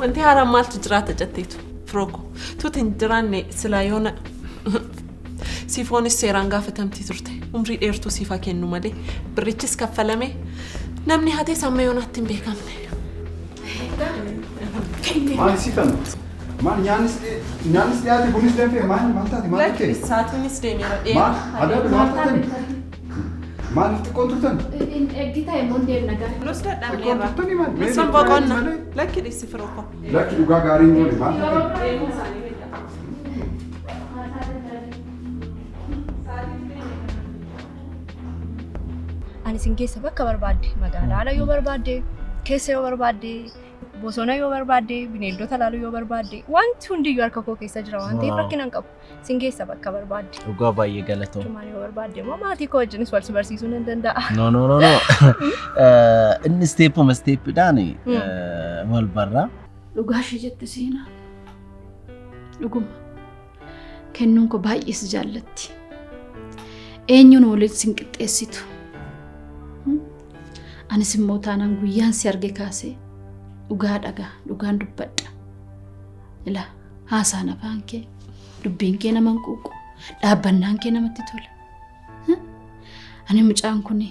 Wanti haaraan maaltu jiraata jetteetu firooko. Tuuti hin jiraanne silaa yoona Siifoonis seeraan gaafatamtii turte. Umrii dheertuu siif haa kennu malee birrichis kaffalame namni hates amma yoonaatti hin beekamne. Maal si kan? Maal nyaannis nyaannis dhiyaate bunis danfee maal maal taate maal Lakki ta'e? saatiinis deemeera Maal dheeraa. adaadhu maal taatan? Maaliif xiqqoon turtan? Eeggi ta'e immoo deemna gara. Nus Xiqqoon dadhabneerra. turtanii maal? Nus hin boqonna. Lakki dhiisi firooko. Lakki dhugaa gaarii hin goone maal taate? Deemuu isaanii beekama. Ani isin keessa bakka barbaadde magaalaa ala yoo barbaadde keessa yoo barbaadde bosona yoo barbaadde bineeldota ilaaluu yoo barbaadde wanti hundiyyuu harka koo keessa jira waan ta'eef Wow. rakkina hin qabu. Isin keessa bakka barbaadde. Dhugaa baay'ee galatoom. Cumaan yoo barbaadde immoo maatii koo wajjinis wal si barsiisuu nan danda'a. No, no, no, no. Inni steepuma steepidhaan wal barra. Dhugaa ishee jette seenaa. Dhuguma. Kennuun koo baay'ee si jaallatti. Eenyuun walitti sin qixxeessitu. Anis immoo taanaan guyyaan si arge kaasee dhugaa dhagaa dhugaan dubbadha. Ilaa haasaan afaan kee dubbiin kee nama hin quuqu dhaabbannaan kee namatti tola. Ani mucaan kun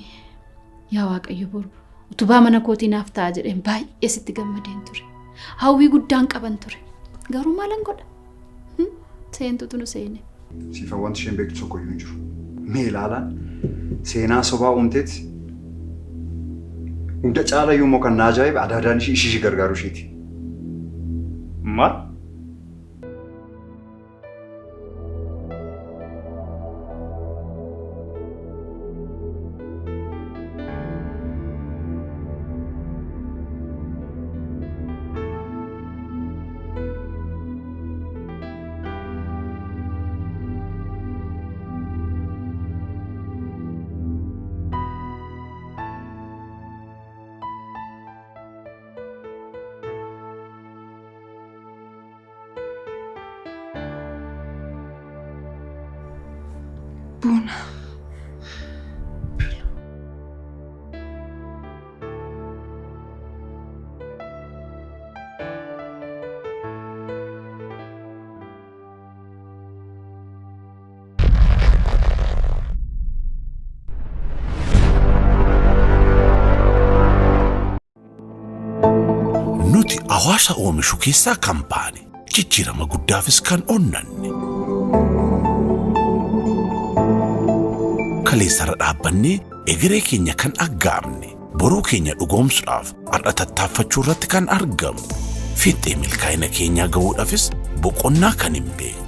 yaa Waaqayyo boru utubaa mana kootii naaf ta'a jedheen baay'ee sitti gammadeen ture. Hawwii guddaan qaban ture. Garuu maalan godha? Seentutu nu seene. Siifan wanti isheen beektu tokko iyyuu hin jiru. Mee ilaalaan seenaa sobaa uumteeti. Hunda caala iyyuu immoo kan na ajaa'ibe adaadaan ishii ishii gargaaruu isheeti. Maal? Boona. Nuti hawaasa oomishu keessaa kan baane jijjiirama guddaafis kan onnanne. Kaleessarra dhaabbannee egeree keenya kan aggaamne boruu keenya dhugoomsuudhaaf har'a tattaaffachuu irratti kan argamu. Fiixee milkaa'ina keenyaa gahuudhaafis boqonnaa kan hin beekne.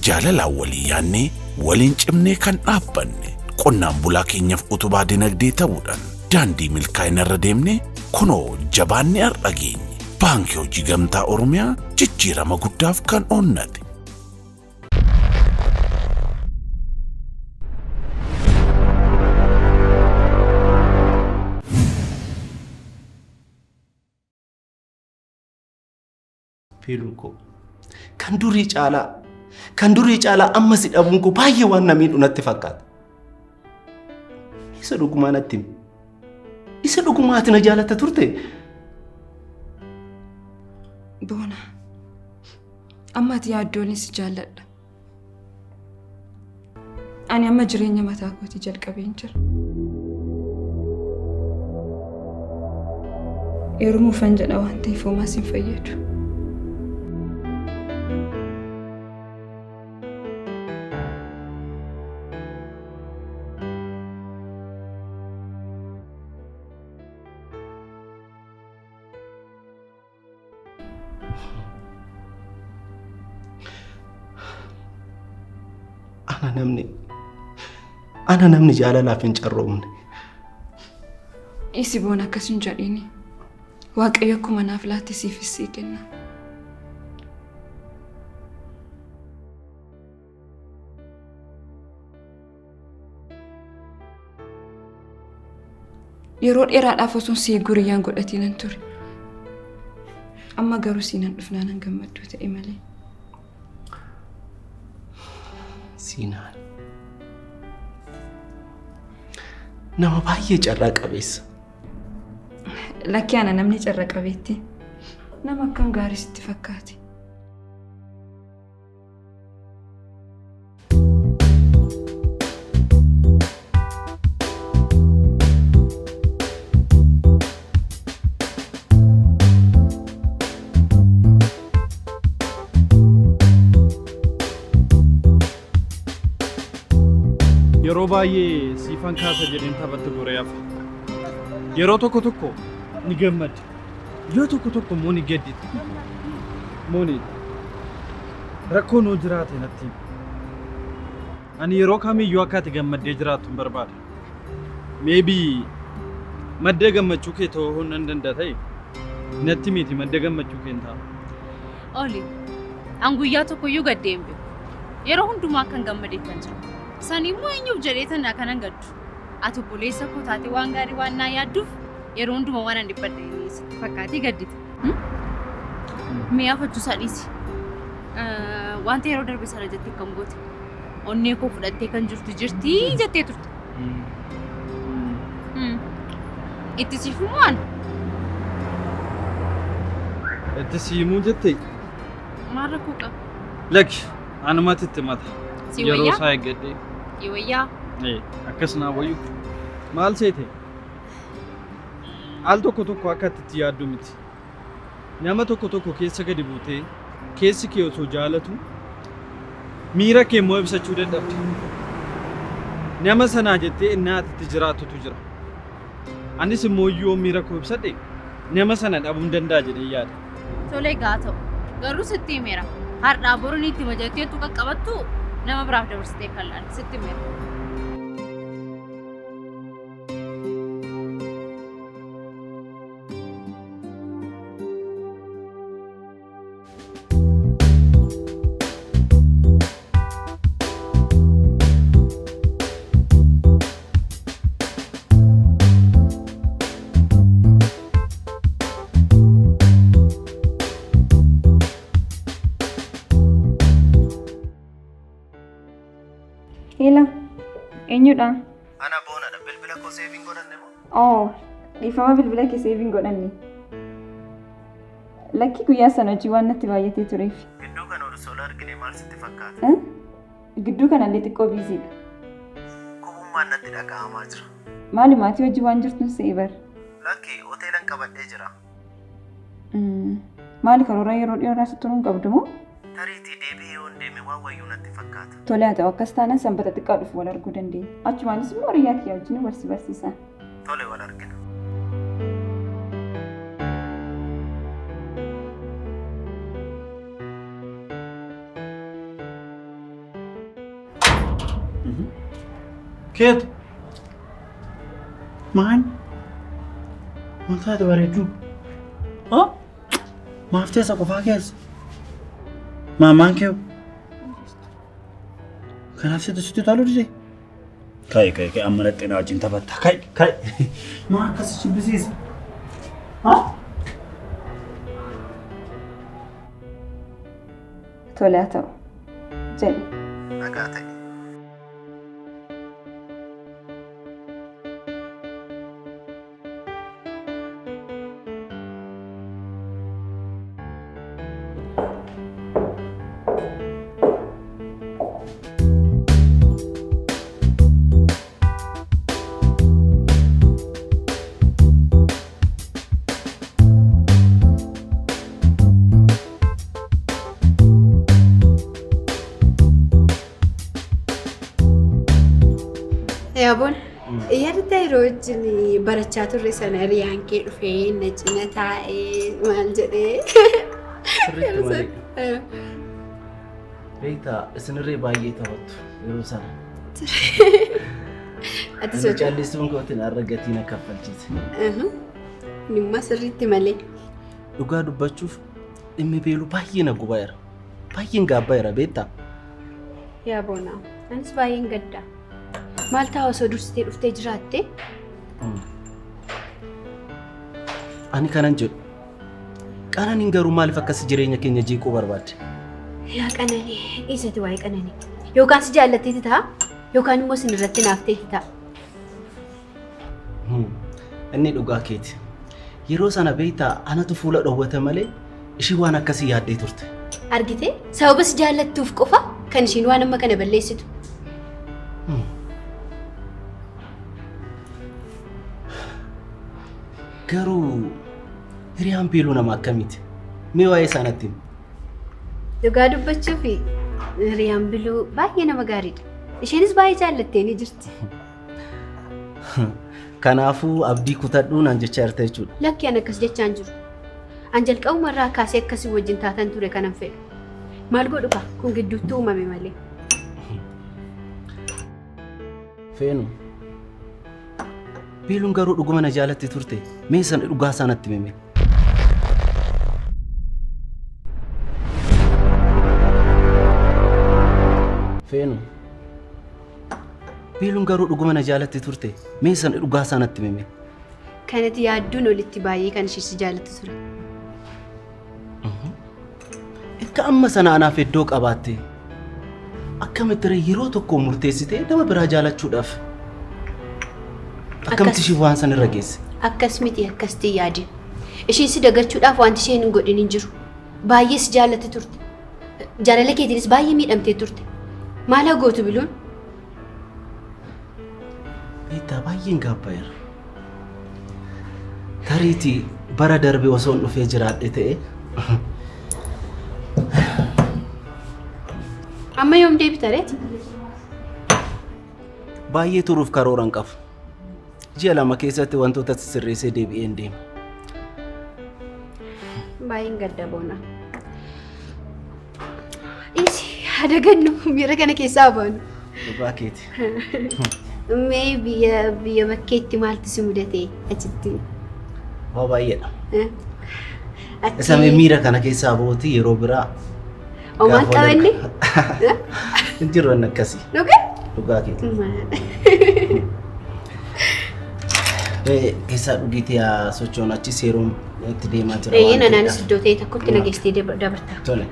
Jaalalaan walii yaannee waliin cimnee kan dhaabbanne qonnaan bulaa keenyaaf utubaa dinagdee ta'uudhaan daandii milkaa'ina irra deemne kunoo jabaannee har'a geenye. Baankii Hojii Gamtaa Oromiyaa jijjiirama guddaaf kan onnate. Fiiluu koo kan durii caalaa kan durii caalaa amma si dhabuun koo baay'ee waan na miidhu natti fakkaata. Isa dhugumaa natti himi. Isa dhugumaa ati na jaalatta turte. Boona. Amma ati yaaddoonis si jaalladha. Ani amma jireenya mataa kootii jalqabeen jira. Heerumuufan jedha waan ta'eef homaa sin fayyadu. Ana namni ana namni jaalalaaf hin carroomne. Dhiisi boona akkas hin jedhiini. Waaqayyo akkuma naaf laate siifis sii kenna. Yeroo dheeraadhaaf osoon si eeguu hiriyyaan godhatiin nan ture. Amma garuu siinan dhufnaan nan gammadduu ta'e malee. Siinaan nama baay'ee carraa qabeessa. Lakki ana namni carra qabeetti. Nama akkam gaarii sitti fakkaate. Yeroo baay'ee siifan kaasa jedheen taphatti goree hafa. Yeroo tokko tokko ni gammaddi. Yeroo tokko tokko immoo ni gadditi. Mooni rakkoo nuu jiraate natti himi. Ani yeroo kamiyyuu akka ati gammaddee jiraattu hin barbaada. Maybe madda gammachuu kee ta'uu nan danda'a ta'e natti miti madda gammachuu kee hin ta'a. Oli, an guyyaa tokkoyyuu gaddee hin beeku. Yeroo hundumaa akkan gammadeettan jira. Sani immoo eenyuuf jedhee tana kanan gaddu. Ati obboleessa koo taate waan gaarii waan naa yaadduuf yeroo hundumaa waan an dhiphadhe sitti fakkaatee gaddita. Mee afachuusaa dhiisi. Wanta yeroo darbe sana jettee akkam goote? Onnee koo fudhattee kan jirtu jirti jettee turte. Itti siif himuu an? Itti si himuu jette? Maal rakkoo qaba? Lakki anumatti itti mata. Si Yeroo wayyaa? isaa eeggadhee. Si wayyaa? Ee, akkas naa wayyu. Maal seete? Al tokko tokko akka ati itti yaaddu miti. Nama tokko tokko keessa gadi buutee keessi kee osoo jaalatu miira kee immoo ibsachuu dadhabda. Nama sanaa jettee innaa ati itti jiraattutu jira. Anis immoo yoon miira koo ibsadhe nama sana dhabuun danda'a jedhee yaada. Tole egaa haa ta'u. Garuu sitti himeera. Har'aa boru ni itti hima jetteetu qaqqabattu nama biraaf dabarsitee kan laalle sitti himeera. Hela, eenyudha? Ana boonadha. Bilbila koo seeviin godhanne moo? Oo, dhiifama bilbila kee seeviin godhanne. Lakki guyyaa sana hojii waan natti baay'atee tureef. Gidduu kana osoo wal argine maal sitti fakkaata? Eh? Gidduu kanallee xiqqoo biiziidha. Qubummaan natti dhaga'amaa jira. Maali maatii hojii waan jirtun se'e bar. Lakki hoteelan qabadhee jira. Maali karoora yeroo dhiyoo irraa sitti turuun qabdu moo? Tariitii deebi'ee yoon deeme waan wayyuu natti fakkaata. Tole haa ta'u akkas taanaan sanbata xiqqaa dhufu wal arguu dandeenya. Achumaanis immoo hiriyaa kiyya wajjin wal si barsiisa. Tole wal argina. Keetu. Maal? Maal taate bareedduu? Hoo? Maaf teessa qofaa keessa? Maamaan kee kanaaf sitti sitti tolu dide? Ka'i ka'i ka'i amma dhaxxee na wajjin taphatta. Ka'i ka'i. Maa akkas jibbisiisa? Haa? Tole haa ta'u. Jedhe. Nagaa ta'i. Yaaboon yaadatta yeroo wajjin barachaa turre sana hiriyaan kee dhufee na cina taa'ee maal jedhee. Sirriitti malee. Beektaa isinirree baay'ee taphattu yeroo sana. Ati Ani socho'u. callisuun kootiin har'a gatii na kaffalchiise. Nimma sirriitti malee. Dhugaa dubbachuuf dhimmi beeluu baay'ee na gubaera. Baay'een gaabbaera beektaa? Yaa Boonaa, anis baay'een gadda. Maal ta'a osoo dursitee dhuftee jiraatte? Ani kanan jedhu. Qananiin garuu maaliif akkas jireenya keenya jeequu barbaadde? Yaa Qananii, dhiisati waa'ee Qananii. Yookaan si jaallatteeti ta'a, yookaan immoo sin irratti naafteeti ta'a. Inni dhugaa keeti. Yeroo sana beektaa anatu fuula dhoowwate malee ishii waan akkasii yaaddee turte. Argitee sababa si jaallattuuf qofa kan ishiin waan amma kana balleessitu. Garuu hiriyaan Biiluu nama akkamiiti? Mee waa'ee isaa natti himi. Dhugaa dubbachuuf hiriyaan Biluu baay'ee nama gaariidha. Isheenis baay'ee jaallattee ni jirti. Kanaafuu abdii kutadhuu naan jechaa jirta jechuudha. Lakki an akkas jechaa hin jiru. An jalqabuma irraa kaasee akkasii wajjin taatan ture kanan fedhu. Maal godhu kaa kun gidduutti uumame malee. Feenu. Biiluun garuu dhuguma na jaalatti turte. Mee sana dhugaa isaa natti himi. Feenu. Biiluun garuu dhuguma na jaalatti turte. Mee sana dhugaa isaa natti himi. Kanati yaadduun olitti baay'ee kan ishee si jaalatti ture. Erga amma sana anaaf iddoo qabaatte akkamitti ree yeroo tokko murteessitee nama biraa jaalachuudhaaf akkamitti ishii waan san irra geesse? Akkas miti akkasitti hin yaadin. Ishiin si dagachuudhaaf wanti isheen hin godhin hin jiru. Baay'ee si jaallatti turte. Jaalala keetiinis baay'ee miidhamtee turte. Maal haa gootu biluun? Beektaa baay'een gaabbaa'eera. Tariitii bara darbe osoon dhufee jiraadhe ta'e Amma yoom deebita reeti? Baay'ee turuuf karoora hin qabu. Ji'a 2 keessatti wantoota sisirreessee deebi'een deema. Baay'een gadda boona. Dhiisi haa dagannu miira kana keessaa baanu. Dhugaa keeti. Mee biyya biyya bakkeetti maaltu si mudate achitti? Waa baay'eedha. Eh? Achi Isa mee miira kana keessaa bootii yeroo biraa homaan gaafa wal qabanne? Hin jiru inni akkasii. Dhugaa? Dhugaa keeti. Mee keessaa dhugiitii haa sochoonu achis yeroon itti deemaa jira Eeyyeen waan anaanis ta'eedhaaf. iddoo ta'e tokkotti na geessitee dabarta. Tole.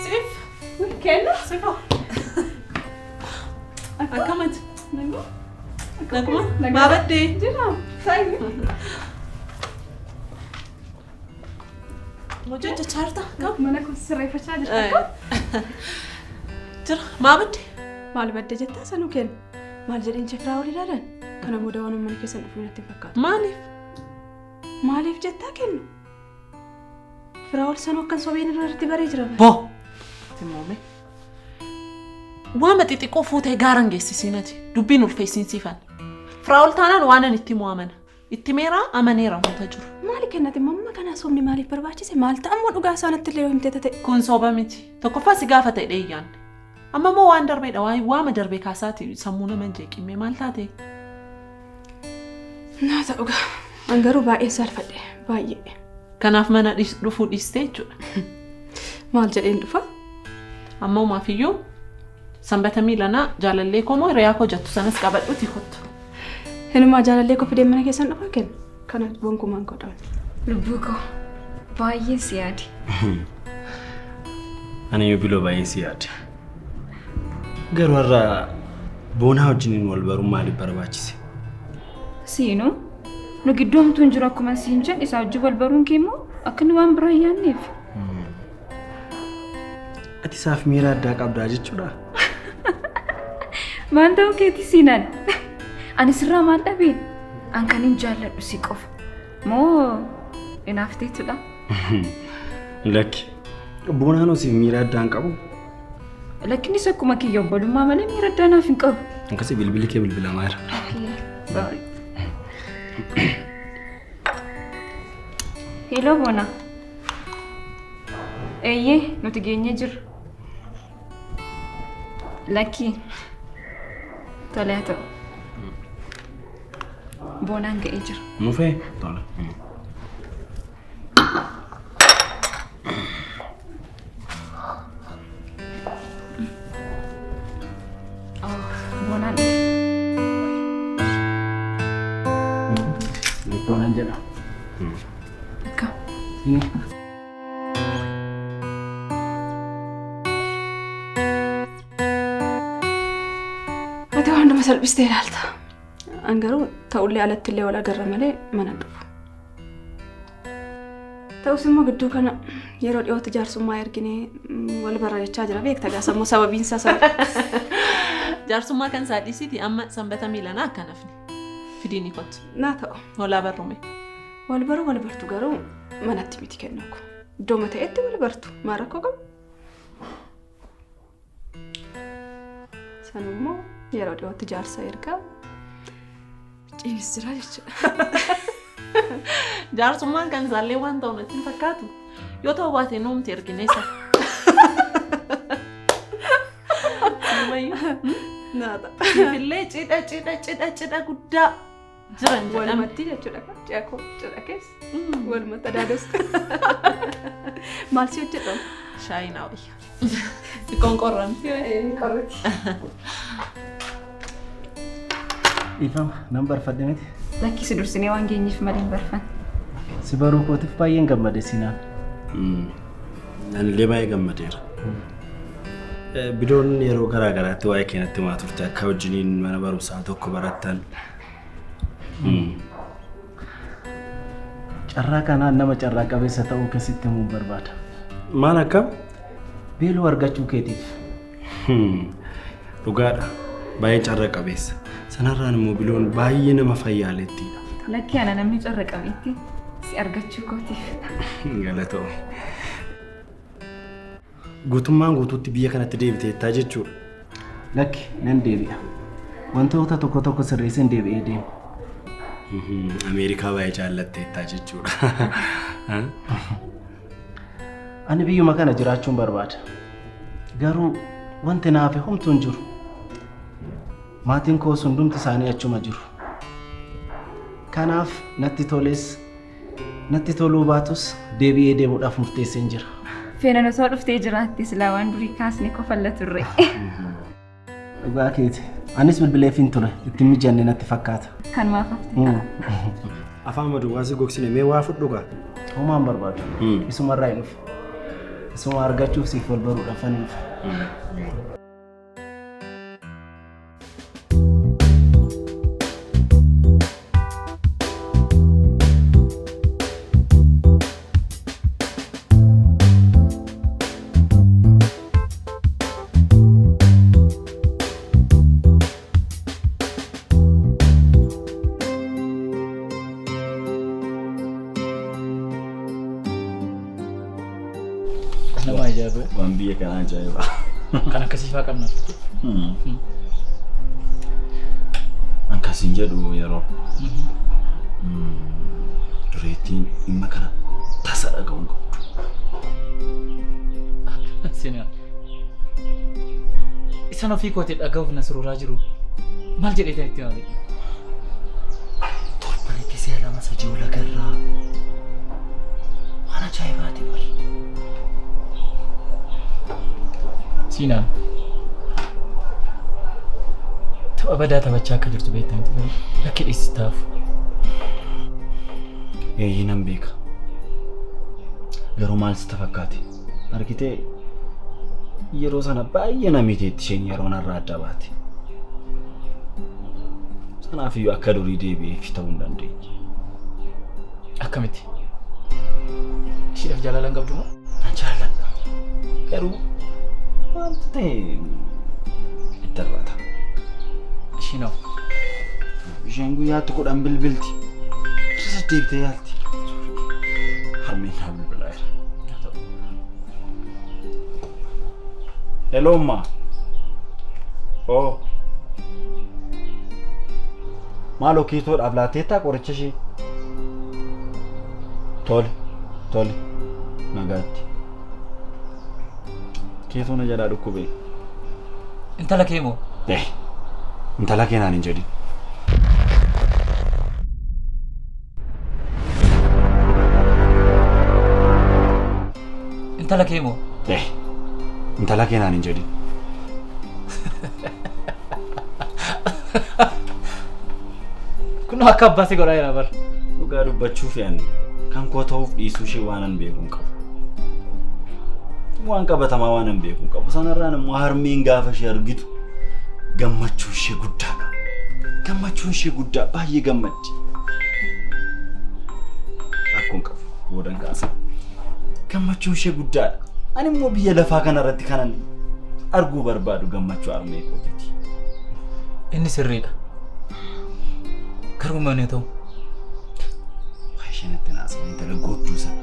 Siif. Kenna? Siifoo. Akkamati? Naguma? Maa baddee? Jira. Taayi. Hojii hojjechaa jirta? Kam? Mana koo sirreeffachaa jirta. Jira. Maa badde? Maal badde jettaa sanuu kenna. Maal jedheen chefiraa ol ilaalan? Kana booda waan mana keessan dhufuu natti hin fakkaatu. Maaliif? Maaliif jettaa kennu? Firaa'ol sanuu akkan sobeen irratti baree jira. Boo! Timmoome. Waama xixiqqoo fuutee gaara hin geessisiin ati. Dubbiin ulfeessiin siifan. Firaa'ol taanaan waan ani itti himu amana. Itti meeraa amaneera wanta jiru. Maali kennate mamma kanaa sobni maaliif barbaachise? Maal ta'a immoo dhugaa isaa natti illee yoo himte ta'e. Kun soba miti. Tokkoffaa si gaafata jedhee hin yaadne. Amma immoo waan darbeedha. Waa'ee waama darbee kaasaati sammuu nama hin jeeqimme maal taate? Naa ta'u gaa. An garuu baay'ee saalfadhe. Baay'ee. Kanaaf mana dhufuu dhiistee jechuudha. Maal jedheen dhufa? Amma homaafiyyuu sanbata miilanaa jaalallee koo moo hiriyaa koo jettu sanas qabadhuuti kottu. Hinumaa jaalallee koo fideen mana keessan dhufaa kenna. Kana gonkumaan godhan. Lubbuu koo baay'ee si yaade. Ani iyyuu biloo baay'ee si yaade. Garuu har'a boonaa wajjiniin wal baruun maaliif barbaachise? Siinuu nu gidduu hamtuun hin jiru akkuma siin jedhe isaa wajjin wal baruun kee immoo akka inni waan biraa hin yaadneef. Ati isaaf miira addaa qabdaa jechuudha. Maal ta'uu keeti siinaan? Ani sirraa maal dhabeen? An kan hin jaalladhu si qofa. Moo inaafteetudha? Lakki. Boonaan siif miira addaa hin qabu. Lakkinis akkuma kiyya obbolummaa malee miira addaa naaf hin qabu. Akkasii bilbilli kee bilbilamaa jira. Sorry. Hello Boona. Eeyyee nuti geenyee jirra. Lakkii. Tole haa ta'u. Boonaan ga'ee jira. Nufee? Tole. Boonaan dhufe. Boonaan jedhama. Akkam? Ati waan nama salphistee ilaalta. An garuu ta'ullee alatti illee wal agarra malee mana hin dhufu. Ta'us immoo gidduu kana yeroo dhiyootti jaarsummaa erginee wal barra jechaa jira beekta gaa sammuu sababiin isaa sana. Jaarsummaa kan isaa dhiisiiti amma sanbata miilanaa akka nafni. Fidiini kottu. Naa ta'u. Walaa barrume. Wal baruu wal bartu garuu manatti miti kennu ko. Iddooma ta'etti wal bartu maal rakkoo qabu? Sanummoo yeroo dhiyootti jaarsa ergaa ciinis jira jechuudha. Jaarsummaan kan isaallee waan ta'u natti hin fakkaatu. Yoo ta'u baate nuumti ergine isa. Siifillee cidha cidha cidha cidha guddaa jiran jedhama. Walumatti jechuudha kan cidha koo cidha keessa. Walumatti adaados. Maal si hojjetamu? Shaayii naa wayya. Xiqqoon qorramti. Qorriti. Dhiifama nan barfadhe miti. Lakki si dursinee waan geenyeef malee hin barfan. Si baruu kootiif baay'een gammade Siinaan. Anillee baay'ee gammadeera. Bidoon yeroo garaa garaatti waa'ee kee natti himaa turte akka wajjiniin mana barumsaa tokko barattan. Carraa kanaan nama carraa qabeessa ta'uu kee sitti himuun barbaada. Maal akkam? Beeluu argachuu keetiif. Dhugaadha. Baay'een carra qabeessa. Sanarraan immoo biloon baay'ee nama fayyaalettiidha. Lakki ana namni carra qabeetti si argachuu kootiif. Galatoomi. Guutummaan guutuutti biyya kanatti deebiteettaa jechuudha. Lakki nan deebi'a. Wantoota tokko tokko sirreesseen deebi'ee deema. Ameerikaa baay'ee jaallatteettaa jechuudha. Ani biyyuma kana jiraachuun barbaada. Garuu wanti na hafe homtuu hin jiru. Maatiin koos hundumti isaanii achuma jiru. Kanaaf natti toles natti toluu baatus deebi'ee deemuudhaaf murteesseen jira. Feenan osoo dhuftee jiraatte silaa waan durii kaasne kofalla turre. Dhugaa keeti. Anis bilbileefiin ture. Itti hin mijanne natti fakkaata. Kanumaaf hafte ta'a. Afaan maduwwaa si gogsine mee waa fudhu gaa. Homaa hin barbaadu. Isumarraa hin dhufe. Isuma argachuuf siif wal baruudhaafan dhufe. Nama ajaa'iba. Waan biyya kanaa ajaa'iba. Kan akkasii faa qabna. Akkasiin jedhu yeroo dureettiin dhimma kana tasa dhaga'uun qabdu. Seenaa. Isan ofii kootii dhaga'uuf na suruuraa jiru. Maal jedheetan itti hima beeku? Torbanitti si'a lama sadii ol agarraa. Waan ajaa'ibaati bar. Siinaan. Tapha badaa taphachaa akka jirtu beekta miti garuu lakki dhiisi taafu. Eeyyee nan beeka. Garuu maal sitti fakkaate? Argitee yeroo sana baay'ee na miiteetti isheen yeroo narraa adda baate. Sanaafiyyuu akka durii deebi'eef ta'uu hin dandeenye. Akkamitti? Ishiidhaaf jaalala hin qabdu moo? Nan jaalladha. Garuu wanti ta'e itti darbata. Ishiin hoo? Isheen guyyaatti kudhan bilbilti. Irra deddeebitee yaalti. Harmeen naa bilbilaa jira. Hello, ma. Oh. Maaloo kiitoodhaaf laatteettaa qoricha ishee? Tole, tole. Nagaatti. Kiitoo na jalaa dhukkube. Intala kee moo? Eh, intala kee naan hin jedhin. Intala kee moo? Eh, intala kee naan hin jedhin. Kun akka abbaa si godhaa jira bar. Dhugaa dubbachuuf yaani kan koo ta'uuf dhiisuu ishee waan an beeku hin qabu. Waan qabatamaa waan an beeku hin qabu. Sanarraan immoo harmeen gaafa ishee argitu gammachuun ishee guddaadha. Gammachuun ishee guddaa baay'ee gammaddi. Rakkoon qabu boodan kaasa. Gammachuun ishee guddaadha. Ani immoo biyya lafaa kanarratti kanan arguu barbaadu gammachuu harmee kootiiti. Inni sirriidha. Garuu maal ta'u? Waa isheen itti naasa'u intala gochuu sana.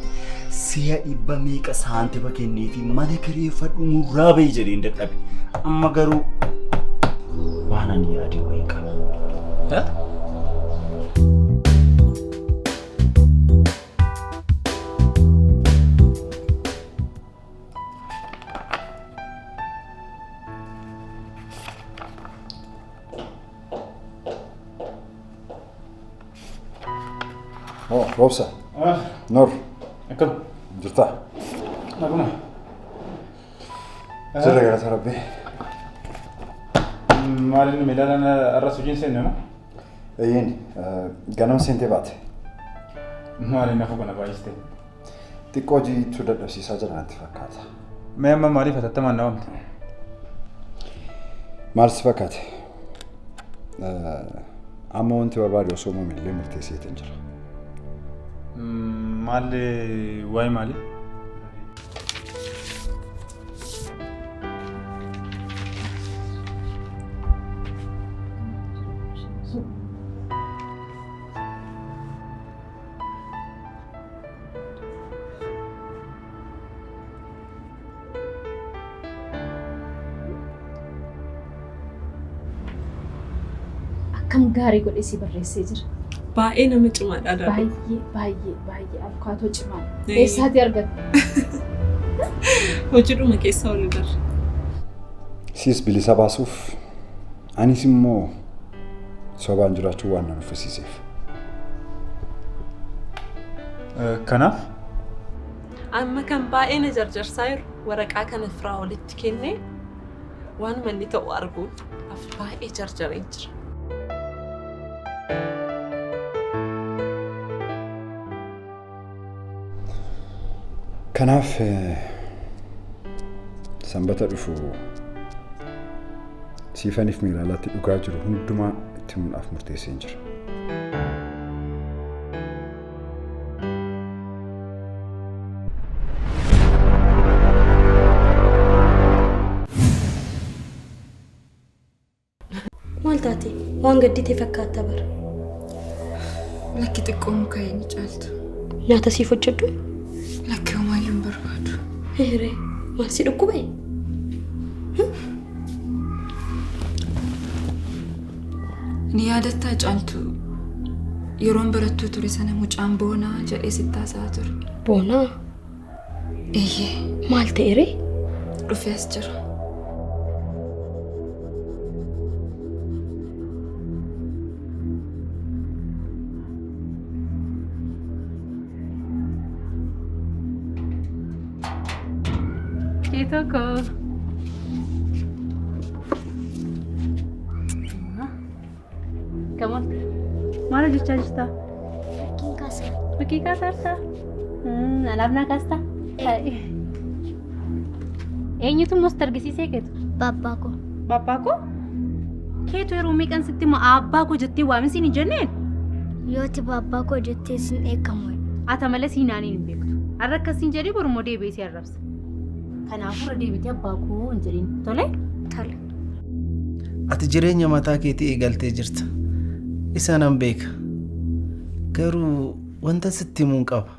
Si'a dhibba meeqa saantima kenneefi mana kireeffadhu nurraa bahi jedheen dadhabe. Amma garuu waan ani yaade wayiin qaba. Oh, Roobsa. Noor. Akkam. Jirtaa? Naguma. Jirra galata Rabbii. Maaliin meedaalaan arras hojiin seenne moo? Eeyyeen ganama seentee baate. Maaliin hafu kana baay'iste? Xiqqoo hojiitu dadhabsiisaa jira natti fakkaata. Mee amma maaliif hatattamaan na waamte? Maal si fakkaate? Amma wanti barbaade osoo uumame illee murteesseetiin jira. Maal waa'ee maalii? Akkam gaarii godhee si barreessee jira. Baay'ee nama cimaadha Daaduu. Baay'ee baay'ee baay'ee abukaatoo cimaa. Eessaatii argatte? Hojiidhuma keessa wal barre. Siis bilisa baasuuf anis immoo sobaan jiraachuu waan na nuffisiiseef. Kanaaf? Amma kan baay'ee na jarjarsaa jiru waraqaa kana firaa walitti kennee waan manni ta'u arguudhaaf baay'ee jarjareen jira. Kanaaf sanbata dhufu siifaniif miilaalaatti dhugaa jiru hundumaa itti himuudhaaf murteesseen jira. Maal taate? Waan gaddite fakkaatta bara. Lakki xiqqoo muka hin caaltu. Nyaata siif hojjedhu? Lakki homaayyuu hin barbaadu. Hiree maal si dhukkube? Ni yaadattaa caaltu yeroon barattuu ture sana mucaan boonaa jedhee sitti haasa'aa ture. Boonaa? Eeyyee. Maal ta'e ree? Dhufee as jira. Kee tokko. Come on. Maal hojjechaa jirta? Fakkiin kaasaa. Fakkii kaasaa jirta? Anaaf naa kaasta? Eenyutu immoo sitti argisiisee keetu? Baabbaa koo. Baabbaa koo? Keetu yeroo meeqan sitti hima abbaa koo jettee waamin siin hin jenneen? Yoo ati baabbaa koo jettee sin dheekkamu. Ata malee siin aaniin hin beektu. Har'a akkas siin jedhee boru immoo deebi'ee si arrabsa. Kanaafuu irra deebitee abbaa koo hin jedhin. Tole? Tole. Ati jireenya mataa keetii eegaltee jirta. Isa nan beeka. Garuu wanta sitti himuun qaba.